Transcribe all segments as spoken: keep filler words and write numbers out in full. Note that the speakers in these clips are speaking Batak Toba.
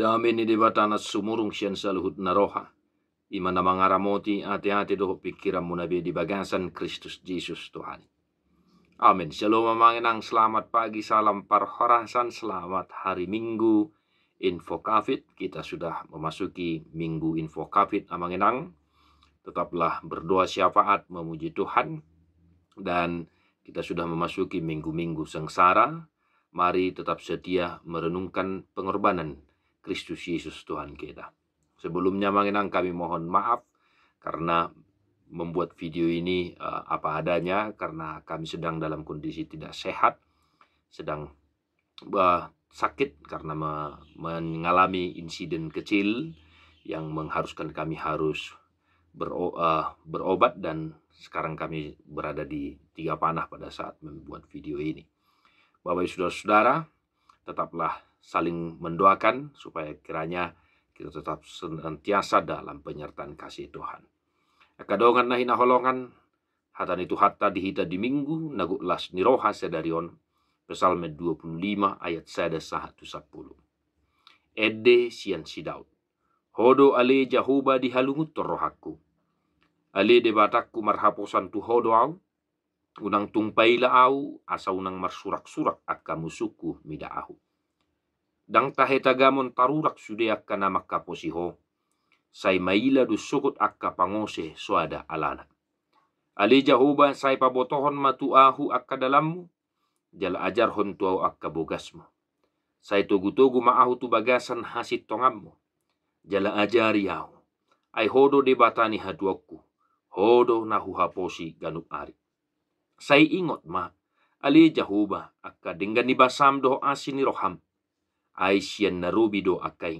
Amen. Ni Debata na sumurung sian saluhut na roha, i ma na mangaramoti ateate dohot pingkiranmuna be di bagasan Kristus Jesus Tuhan. Amen. Shalom Amang Inang, selamat pagi, salam parhorasan, selamat hari Minggu Info Covid. Kita sudah memasuki Minggu Info Covid, Amang Inang. Tetaplah berdoa syafaat memuji Tuhan. Dan kita sudah memasuki minggu-minggu sengsara. Mari tetap setia merenungkan pengorbanan Kristus Yesus Tuhan kita. Sebelumnya, Amang Inang, kami mohon maaf karena membuat video ini, eh, apa adanya, karena kami sedang dalam kondisi tidak sehat, sedang, eh, sakit karena me-, mengalami insiden kecil yang mengharuskan kami harus bero-, eh, berobat, dan sekarang kami berada di Tiga Panah pada saat membuat video ini. Bapak Ibu, saudara-saudara, tetaplah saling mendoakan supaya kiranya kita tetap senantiasa dalam penyertaan kasih Tuhan. Angka dongan na hinaholongan, hata ni Tuhanta di hita di Minggu na gok las ni roha sadari on, Psalmen dua puluh lima ayat sada sahat tu sampulu. Ende sian si Daud. Ho do ale Jahowa dihalungunhon rohangku. Ale Debatangku, marhaposan tu Ho do ahu. Unang tung paila ahu, asa unang marsurak-surak angka musungku mida ahu. Ndang tahe tagamon tarurak sude angka na manghaposi Ho. Sai maila do sogot angka pangose soada alana. Ale Jahowa, sai pabotohon ma tu ahu angka dalanmu, jala ajarhon tu ahu angka bogasmu. Sai togu-togu ma ahu tu bagasan hasintonganmu, jala ajari ahu. Ai Ho do Debata ni hatuaonku, Ho do na huhaposi ganup ari. Sai ingot ma, ale Jahowa, angka denggan ni basam dohot asi ni roham. Ai sian na robi do angka i.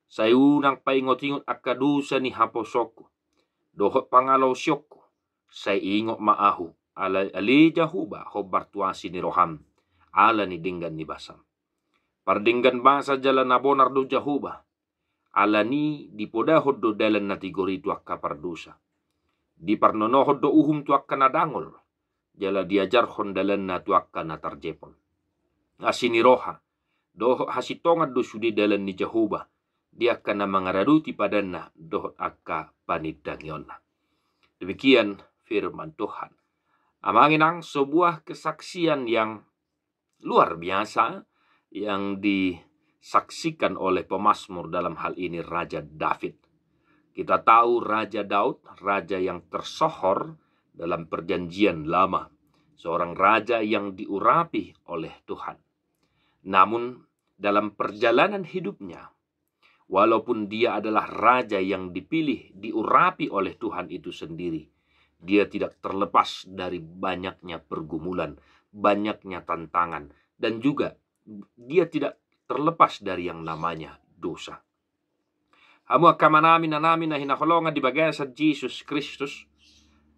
Sai unang paingot-ingot angka dosa ni haposoonku dohot pangalaosionku. Sai ingot ma ahu, ale, ale Jahowa, hombar tu asi ni roham, ala ni denggan ni basam. Pardenggan basa jala na bonar do Jahowa, ala ni dipodahon do dalan na tigor i tu angka pardosa. Diparnonohon do uhum tu angka na dangol, jala diajarhon dalanna tu angka na tarjepon. Asi ni roha dohot hasintongan do sude dalan ni Jahowa di angka na mangaradoti padanna dohot angka panindangionna. Demikian firman Tuhan. Amang Inang, sebuah kesaksian yang luar biasa yang disaksikan oleh pemazmur, dalam hal ini Raja David. Kita tahu Raja Daud, raja yang tersohor dalam Perjanjian Lama, seorang raja yang diurapi oleh Tuhan. Namun, dalam perjalanan hidupnya, walaupun dia adalah raja yang dipilih, diurapi oleh Tuhan itu sendiri, dia tidak terlepas dari banyaknya pergumulan, banyaknya tantangan, dan juga dia tidak terlepas dari yang namanya dosa. Hamu angka amanami, inanami na hinaholongan di bagasan Jesus Kristus,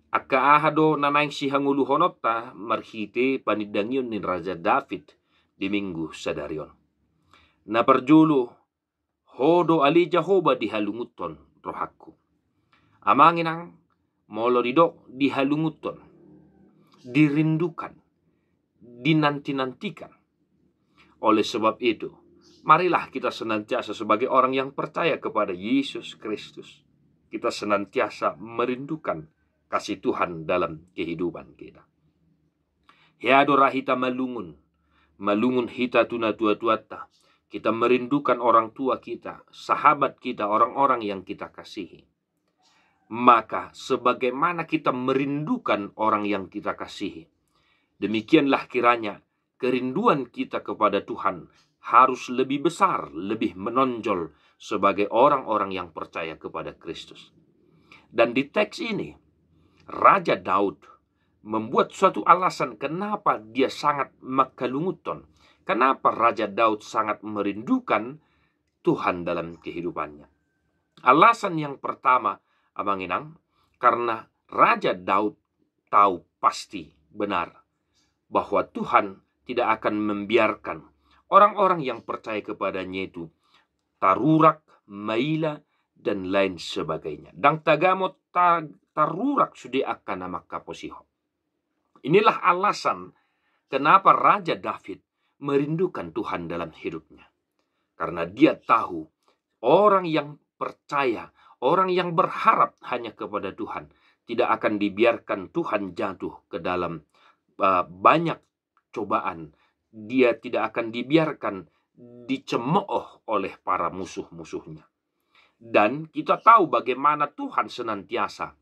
angka aha do na naeng sihangoluhononta marhite panindangion ni Raja David di Minggu sadari on? Na parjolo, Ho do ale Jahowa dihalungunhon rohangku. Amang Inang, molo didok dihalungunhon, dirindukan, dinanti-nantikan. Oleh sebab itu, marilah kita senantiasa sebagai orang yang percaya kepada Yesus Kristus, kita senantiasa merindukan kasih Tuhan dalam kehidupan kita. Hea do ra hita malungun, malungun hita tu natua-tuanta. Kita merindukan orang tua kita, sahabat kita, orang-orang yang kita kasihi. Maka, sebagaimana kita merindukan orang yang kita kasihi, demikianlah kiranya kerinduan kita kepada Tuhan harus lebih besar, lebih menonjol sebagai orang-orang yang percaya kepada Kristus. Dan di teks ini, Raja Daud membuat suatu alasan kenapa dia sangat manghalungunhon, kenapa Raja Daud sangat merindukan Tuhan dalam kehidupannya. Alasan yang pertama, Amang Inang, karena Raja Daud tahu pasti benar bahwa Tuhan tidak akan membiarkan orang-orang yang percaya kepada-Nya itu tarurak, maila, dan lain sebagainya. Ndang tagamon ta-, tarurak sude angka na manghaposi Ho. Inilah alasan kenapa Raja David merindukan Tuhan dalam hidupnya. Karena dia tahu orang yang percaya, orang yang berharap hanya kepada Tuhan, tidak akan dibiarkan Tuhan jatuh ke dalam, eh, banyak cobaan. Dia tidak akan dibiarkan dicemooh oleh para musuh-musuhnya. Dan kita tahu bagaimana Tuhan senantiasa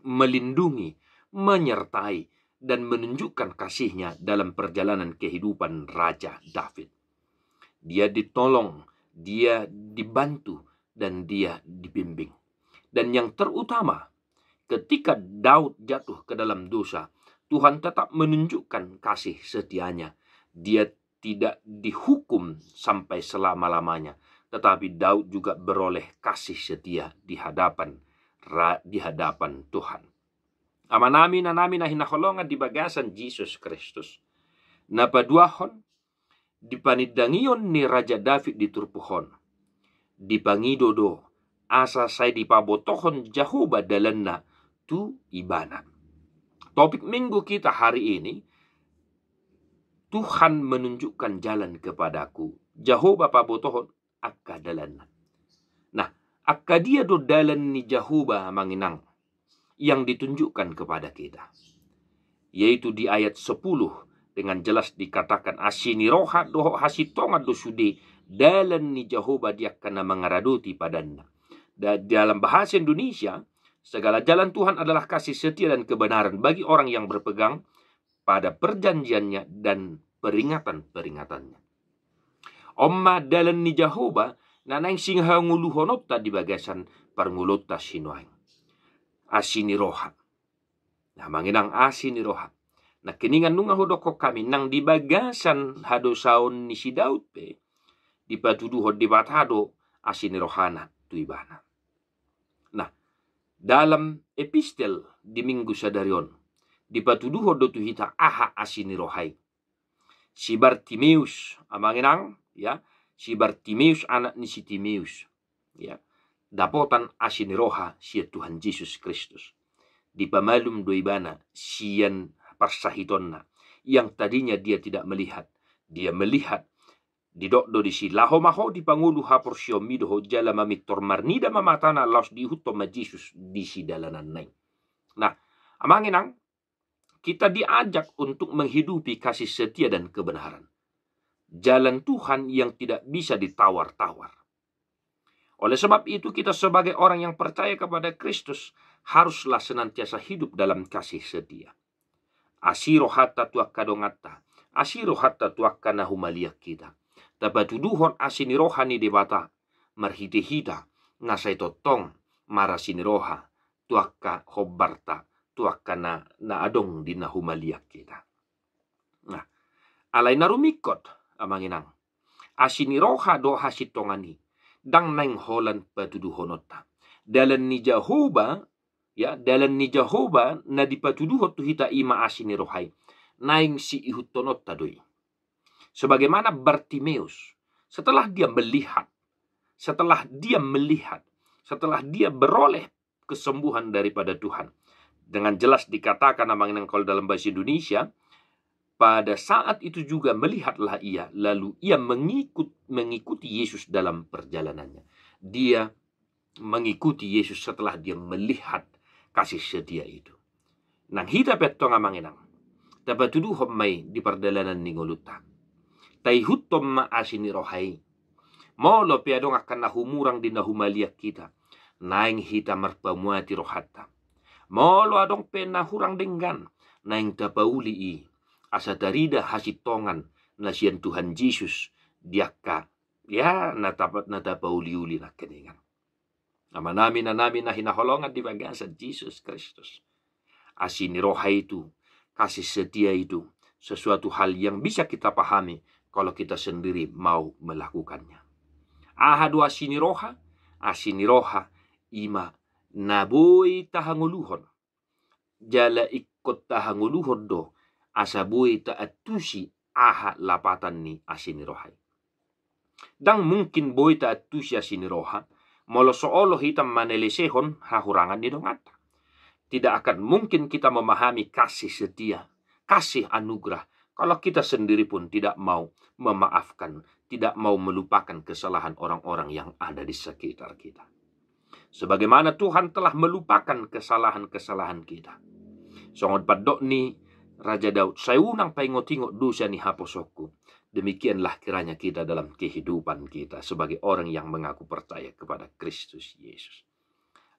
melindungi, menyertai, dan menunjukkan kasih-Nya dalam perjalanan kehidupan Raja David. Dia ditolong, dia dibantu, dan dia dibimbing. Dan yang terutama, ketika Daud jatuh ke dalam dosa, Tuhan tetap menunjukkan kasih setia-Nya. Dia tidak dihukum sampai selama-lamanya, tetapi Daud juga beroleh kasih setia di hadapan ra-, di hadapan Tuhan. Amanami, inanami na hinaholongan di bagasan Jesus Kristus. Na paduahon, di panindangion ni Raja David di turpuk on, dipangido do asa sai dipabotohon Jahowa dalanna tu ibana. Topik minggu kita hari ini, Tuhan menunjukkan jalan kepadaku. Jahowa pabotohon angka dalanna. Nah, angka dia do dalan ni Jahowa, amang inang, yang ditunjukkan kepada kita. Yaitu di ayat sepuluh, dengan jelas dikatakan, asi ni roha dohot hasintongan do sude dalan ni Jahowa di angka na mangaradoti padanna. Da-, dalam bahasa Indonesia, segala jalan Tuhan adalah kasih setia dan kebenaran bagi orang yang berpegang pada perjanjian-Nya dan peringatan-peringatannya. On ma dalan ni Jahowa na naeng sihangoluhononta di bagasan parngoluonta sinuaeng. Asi ni roha. Nah, amang inang, asi ni roha. Nangkiningan, nunga hudokkon hami, nang di bagasan hadosaon ni si Daud pe, dipatuduhon Debata do asi ni rohana tu ibana. Nah, dalam epistel di minggu sadari on, dipatuduhon do tu hita aha asi ni roha i. Si Bartimeus, amang inang, ya, si Bartimeus anak ni si Timeus, ya, dapotan asi ni roha sian Tuhan Jesus Kristus. Dipamalum do ibana sian parsahitonna, yang tadinya dia tidak melihat, dia melihat. Didok do disi, laho ma ho dipangolu haporseaonmi dohot jala mamintor marnida ma matana laos diihuthon ma Jesus di sidalananna i. Nah, amang inang, kita diajak untuk menghidupi kasih setia dan kebenaran. Jalan Tuhan yang tidak bisa ditawar-tawar. Oleh sebab itu, kita sebagai orang yang percaya kepada Kristus haruslah senantiasa hidup dalam kasih setia. Asi rohanta tu angka donganta, asi rohanta tu angka na humaliang hita. Tapatuduhon asi ni roha ni Debata marhite hita na sai tongtong marasi ni roha tu angka hombarta, tu angka na, na adong di na humaliang hita. Nah, alai na rumingkot, amang inang, asi ni roha dohot hasintongan i ndang naeng holan patuduhononta. Dalan ni Jahowa, ya, dalan ni Jahowa na dipatuduhon tu hita i ma asi ni roha i, naeng siihuthononta do i. Sebagaimana Bartimeus, setelah dia melihat, setelah dia melihat, setelah dia beroleh kesembuhan daripada Tuhan. Dengan jelas dikatakan, amang inang, kalau dalam bahasa Indonesia, pada saat itu juga melihatlah ia, lalu ia mengikut-, mengikuti Yesus dalam perjalanannya. Dia mengikuti Yesus setelah dia melihat kasih setia itu. Nang hita pe antong, amang inang, tapatuduhon ma i di pardalanan ni ngolunta. Taihuthon ma asi ni roha i. Molo pe adong angka na humurang di na humaliang hita, naeng hita marpamuati rohanta. Molo adong pe na hurang denggan, naeng tapauli i, asa tarida hasintongan na sian Tuhan Jesus di angka, ya, na tapa-, na tapauliuli nangkiningan. Amanami, inanami na hinaholongan di bagasan Jesus Kristus. Asi ni roha itu, kasih setia itu, sesuatu hal yang bisa kita pahami kalau kita sendiri mau melakukannya. Aha do asi ni roha? Asi ni roha i ma na boi tahangoluhon. Jala ingkon tahangoluhon do asa boi taantusi aha lapatan ni asi ni roha i. Ndang mungkin boi taantusi asi ni roha molo so olo hita manelesehon hahurangan ni donganta. Tidak akan mungkin kita memahami kasih setia, kasih anugerah, Kalau kita sendiri pun tidak mau memaafkan, tidak mau melupakan kesalahan orang-orang yang ada di sekitar kita. Sebagaimana Tuhan telah melupakan kesalahan-kesalahan kita. Songon pandok ni Raja Daud, "Sai unang paingot-ingot dosa ni haposongku." Demikianlah kiranya kita dalam kehidupan kita sebagai orang yang mengaku percaya kepada Kristus Yesus.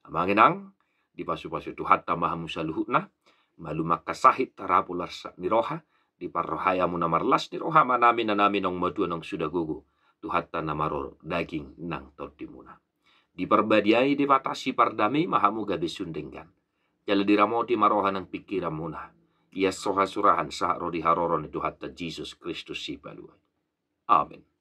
Amang inang, dipasu-pasu Tuhanta ma hamu saluhutna, malum angka sahit, tarapul arsak ni roha, diparrohai hamu na marlas ni roha, manami nanami naung matua naung suda gogo, Tuhanta na maroro daging nang tondimuna. Diparbadiai Debata sipardame ma hamu gabe sun denggan. Jala diramoti ma roha nang pingkiranmuna. Ia so hasurahan sahat ro di haroro ni Tuhanta Jesus Kristus Sipalua i. Amen.